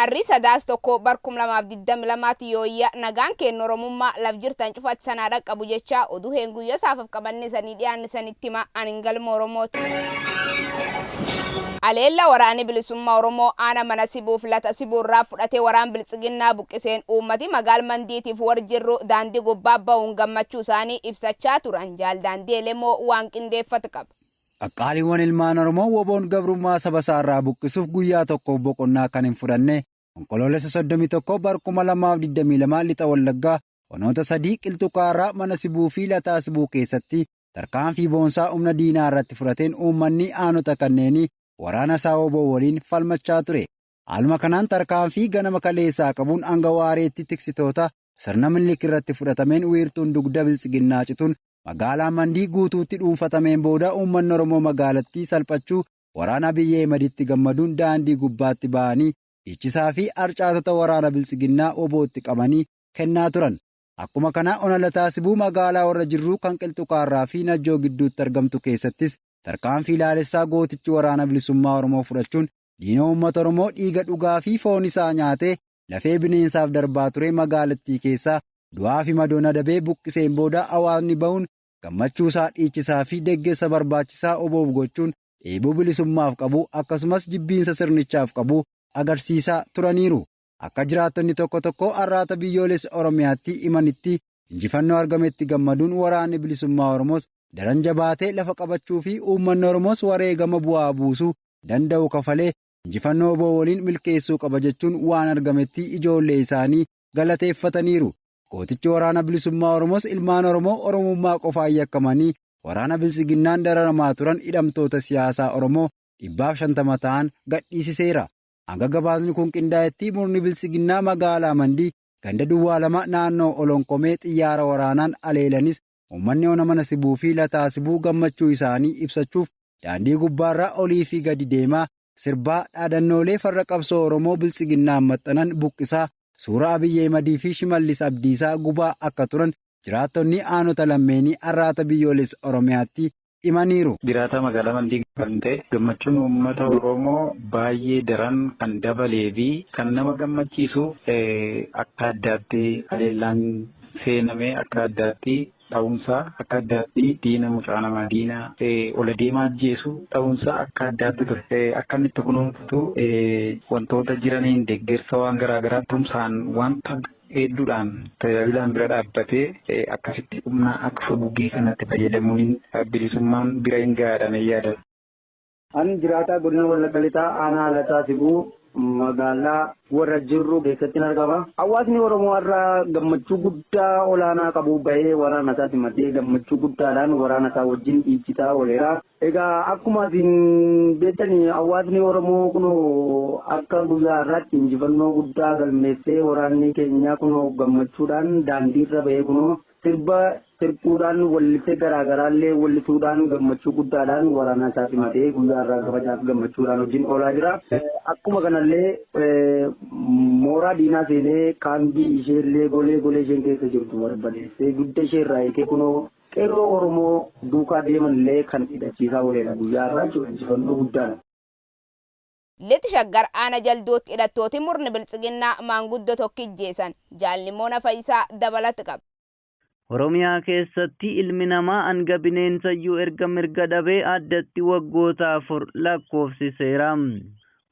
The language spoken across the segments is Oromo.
Arrii Sadaas 1 bar 2022tti yooyya nagaan keenna Oromummaa laf jirtan cufatti sanaa dhaqqabu jechaa oduu heenguyya saafaf qabanne isanii dhiyaanne isanitti hima anin Galma Oromooti. Aleella waraani bilisumma Oromoo aana mana sibuuf lata sibuu irraa fudhatee waraan biltsiginnaa buqqiseen uummati magaal Mandiitiif war jirru daandii gubbaa bahuun gammachuu isaanii ibsachaa turan. Jaal Daandii Elemoo waan qindeeffate qaba. Qaqqaaliiwwan ilmaan Oromoo WBOn gabrummaa saba isaa irraa buqqisuuf guyyaa tokkoof boqonnaa kan hin fudhanne Onkoloolessa 31 bar 2022 Lixa Wallaggaa onoota sadii Qilxuu Kaarraa, Mana Sibuu fi Lataa Sibuu keessatti tarkaanfii boonsaa humna diinaa irratti fudhateen uummanni aanota kanneenii waraana isaa wbo waliin falmachaa ture. Haaluma kanaan tarkaanfii ganama kaleessaa qabuun hanga waareetti tiksitoota sirna Minilik irratti fudhatameen wiirtuun dugda Biltsiginnaa cituun magaalaa Mandii guutuutti dhuunfatameen booda uummanni Oromoo magaalattii salphachuu waraana Abiy Ahimaditti gammaduun daandii gubbaatti ba'anii dhiichisaa fi harcaatota waraana Biltsiginnaa wbo tti qabanii kennaa turan. Akkuma kana Ona Lataa Sibuu magaalaa Warra Jirruu kan Qilxukaarraa fi Najjoo gidduutti argamtu keessattis tarkaanfii laalessaa gootichi Waraana Bilisummaa Oromoo fudhachuun diina uummata Oromoo dhiiga dhugaa fi foon isaa nyaatee lafee bineensaaf darbaa ture magaalattii keessaa du'aa fi madoon adabee buqqiseen booda hawaasni bahuun gammachuu isaa dhiichisaa fi deggersa barbaachisaa wbo-f gochuun dheebuu bilisummaaf qabu akkasumas jibbiinsa sirnichaaf qabu agarsiisaa turaniiru. Akka jiraattonni tokko tokko Arraata Biyyoolessa Oromiyaatti himanitti injifannoo argametti gammaduun Waraanni Bilisummaa Oromoos daran jabaatee lafa qabachuu fi uummanni Oromoos wareegama bu'aa buusuu danda'u kafalee injifannoo wbo waliin milkeessuu qaba jechuun waan argametti ijoollee isaanii galateeffataniiru. Gootichi Waraana Bilisummaa Oromoos ilmaan Oromoo Oromummaa qofaan yakkamanii waraana Biltsiginnaan dararamaa turan hidhamtoota siyaasaa Oromoo 150 ta'an gadhiisiseera. Hanga gabaasni kun qindaa'etti murni Biltsiginnaa magaalaa Mandii ganda duwwaa 2 naannoo Olonkomee xiyyaara waraanaan aleelanis uummanni ona Mana Sibuu fi Lataa Sibuu gammachuu isaanii ibsachuuf daandii gubbaarra olii fi gadi deemaa sirbaa dhaadannoolee farra qabsoo Oromoo Biltsiginnaan maxxanan buqqisaa suuraa Abiy Ahimadii fi Shimallis Abdiisaa gubaa akka turan jiraattonni aanota lammeenii Arraata Biyyoolessa Oromiyaatti himaniiru. Jiraataa magaalaa Mandii kan ta'e gammachuun uummata Oromoo baay'ee daran kan dabalee fi kan nama gammachiisu akka addaatti haleellaan seenamee akka addaatti dha'uunsaa akka addaatti diina mucaa namaa diina ola deemaa ajjeesu dha'uunsaa akka addaatti ture. Akka inni itti kunuunfatu wantoota jiraniin deeggarsa waan garaagaraa tumsaan wanta hedduudhaan tajaajilaan bira dhaabbatee akkasitti humna akka furguggee kanatti fayyadamuun bilisummaan bira hin ga'a yaada. Ani jiraataa godina Wallagga Lixaa aanaa Lataa Sibuu magaalaa warra jirru keessatti argama. Hawaasni Oromoo har'a gammachuu guddaa olaanaa qabu bahee waraana isaa simatee gammachuu guddaadhaan waraana isaa wajjin dhiichisaa ooleera. Egaa akkuma isin beektan hawaasni Oromoo kunoo akka guyyaa har'aatti injifannoo guddaa galmeessee waraanni keenya kunoo gammachuudhaan daandiirra bahee kunoo sirba sirbuudhaan wallisee garaagaraallee wallisuudhaan gammachuu guddaadhaan waraana isaa simatee guyyaa har'aa kabajaaf gammachuudhaan wajjin oolaa jira. Akkuma kanallee mooraa diinaa seenee kaambii isheellee golee golee isheen keessa jirtu barbadeessee dugda isheerraa hiikee kunoo qeerroo Oromoo duukaa deeman illee kan hidhachiisaa ooledha guyyaa har'aa jechuudha injifannoo guddaadha. Lixa Shaggar Aana Jalduutti hidhattooti murni Biltsiginnaa maanguddo tokki ijjeesan. Jaal Nimoona Fayisaa dabalata qaba. Oromiyaa keessatti ilmi namaa hanga bineensayyuu erga mirga dhabee addatti waggoota 4 lakkoofsiseera.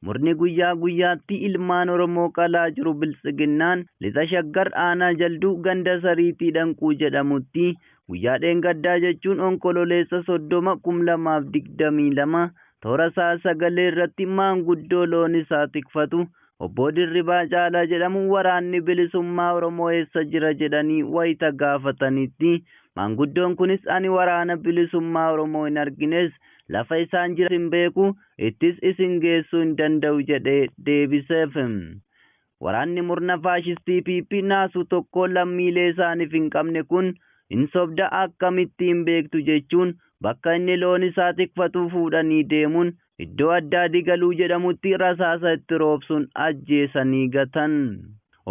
Murni guyyaa guyyaatti ilmaan Oromoo qalaa jiru Biltsiginnaan Lixa Shaggar aanaa Jalduu ganda Sariitii Dhanquu jedhamutti guyyaa dheengaddaa jechuun Onkololeessa 30, 2022 toora sa'a sagalee irratti maanguddoo loon isaa tikfatu Obboo Dirribaa Caalaa jedhamu waraanni bilisummaa Oromoo eessa jira jedhanii wayita gaafatanitti maanguddoon kunis ani waraana bilisummaa Oromoo hin argines lafa isaan jiran hin beeku ittis isin geessuu hin danda'u jedhee deebiseef. Waraanni murna faashistii PP naasuu tokko lammiilee isaaniif hin qabne kun hin sobda akkamitti hin beektu jechuun bakka inni loon isaa tikfatu fuudhanii deemuun iddoo addaa Digaluu jedhamutti rasaasa itti roobsuun ajjeesanii gatan.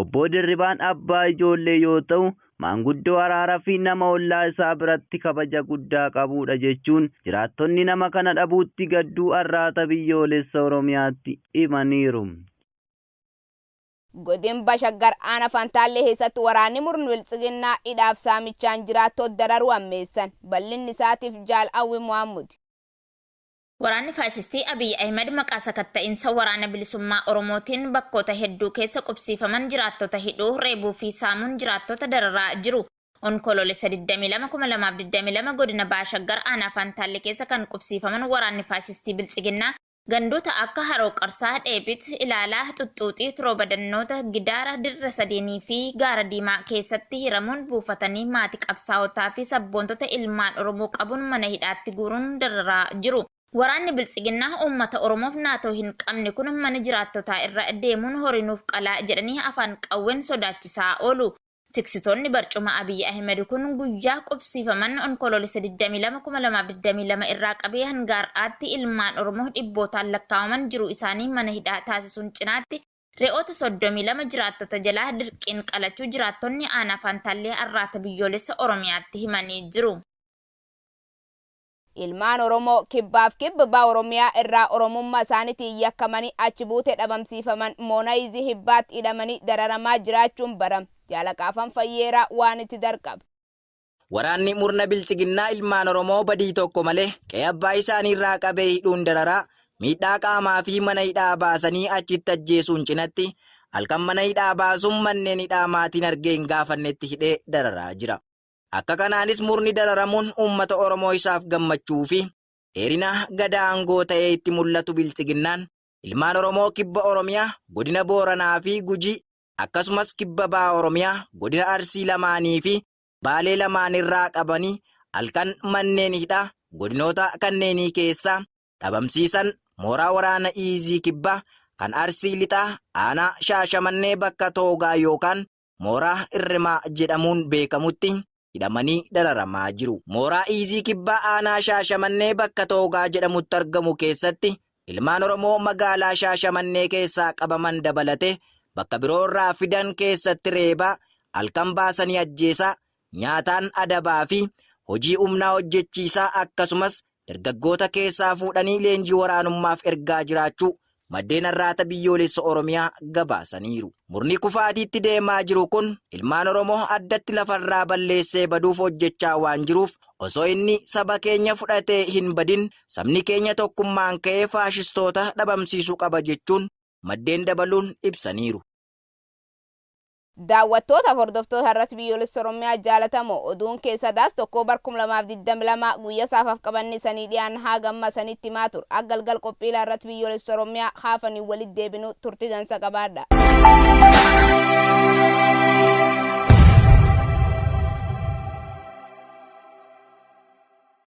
Obboo Dirribaan abbaa ijoollee yoo ta'u, maanguddoo araaraa fi nama ollaa isaa biratti kabaja guddaa qabuudha jechuun jiraattonni nama kana dhabuutti gadduu Arraata Biyyoolessa Oromiyaatti himaniiru. Godin Bashaggar Aana Fantaallee keessatti waraanni murni Biltsiginnaa hidhaaf saamichaan jiraattoota dararuu ammeessan. Bal'inni isaatiif Jaal Hawwi Muhammad. Waraanni faashistii Abiy Ahimad maqaa sakatta'insa Waraana Bilisummaa Oromootiin bakkoota hedduu keessa qubsiifaman jiraattota hidhuu, reebuu fi saamuun jiraattota dararaa jiru. Onkoloolessa 22, 2022 godina Baha Shaggar aanaa Fantaalle keessa kan qubsiifaman waraanni faashistii Biltsiginnaa gandoota akka Haroo Qarsaa, Dheebit, Ilaalaa, Xuxxuuxii, Turoobadannoota, Gidaara, Dirra Sadeenii fi Gaara Diimaa keessatti hiramuun buufatanii maatii qabsaa'otaa fi sabboontota ilmaan Oromoo qabuun mana hidhaatti guuruun dararaa jiru. Waraanni Biltsiginnaa uummata Oromoof naatoo hin qabne kun mana jiraattotaa irra deemuun horii nuuf qalaa jedhanii afaan qawween sodaachisaa oolu. Tiksitoonni barcuma Abiy Ahimad kun guyyaa qubsiifaman Onkoloolessa 22, 2022 irraa qabee hanga har'aatti ilmaan Oromoo dhibbootaan lakkaa'aman jiruu isaanii mana hidhaa taasisuun cinaatti re'oota 32 jiraattota jalaa dirqiin qalachuu jiraattonni aanaa Fantaallee Arraata Biyyoolessa Oromiyaatti himanii jiru. Ilmaan Oromoo kibbaaf kibba baha Oromiyaa irraa Oromummaa isaaniitiin yakkamanii achi buutee dhabamsiifaman Moonaayizii Hibbaatti hidhamanii dararamaa jiraachuun barame. Jaalaqaafan Fayyeeraa waan itti darqaba. Waraanni murna biltsiginnaa ilmaan Oromoo badii tokko malee qe'ee abbaa isaanii irraa qabee hidhuun dararaa, miidhaa qaamaa fi mana hidhaa baasanii achitti ajjeesuun cinatti halkan mana hidhaa baasuun manneen hidhaa maatiin argee hin gaafannetti hidhee dararaa jira. Akka kanaanis murni dararamuun uummata Oromoo isaaf gammachuu fi dheerina gadaa aangoo ta'ee itti mul'atu biltsiginnaan ilmaan Oromoo kibba Oromiyaa godina Booranaa fi Gujii akkasumas kibba baha Oromiyaa godina Arsii lamaanii fi Baalee lamaanirraa qabanii halkan manneen hidhaa godinoota kanneenii keessaa dhabamsiisan mooraa waraana Iizii Kibbaa kan Arsii Lixaa aanaa Shaashamannee bakka Toogaa yookaan mooraa Irrimaa jedhamuun beekamutti hidhamanii dararamaa jiru. Mooraa Iizii Kibbaa aanaa Shaashamannee bakka Toogaa jedhamutti argamu keessatti ilmaan Oromoo magaalaa Shaashamannee keessaa qabaman dabalatee bakka biroo irraa fidan keessatti reebaa, halkan baasanii ajjeesaa, nyaataan adabaa fi hojii humnaa hojjechiisaa akkasumas dargaggoota keessaa fuudhanii leenjii waraanummaaf ergaa jiraachuu maddeen Arraata Biyyoolessa Oromiyaa gabaasaniiru. Murni kufaatiitti deemaa jiru kun ilmaan Oromoo addatti lafarraa balleessee baduuf hojjechaa waan jiruuf osoo inni saba keenya fudhatee hin badin sabni keenya tokkummaan ka'ee faashistoota dhabamsiisuu qaba jechuun maddeen dabaluun ibsaniiru. Daawwattootaaf hordoftoota irratti biyyoolessa Oromiyaa jaalatamoo, oduun keessa daas 1 bar 2022 guyyaa saafaaf qabanne sanii dhiyaan haa gamma sanitti himaa tur. Akka galgal qophiilaa irratti biyyoolessa Oromiyaa haafanii walitti deebinu turti dansa qabaadha.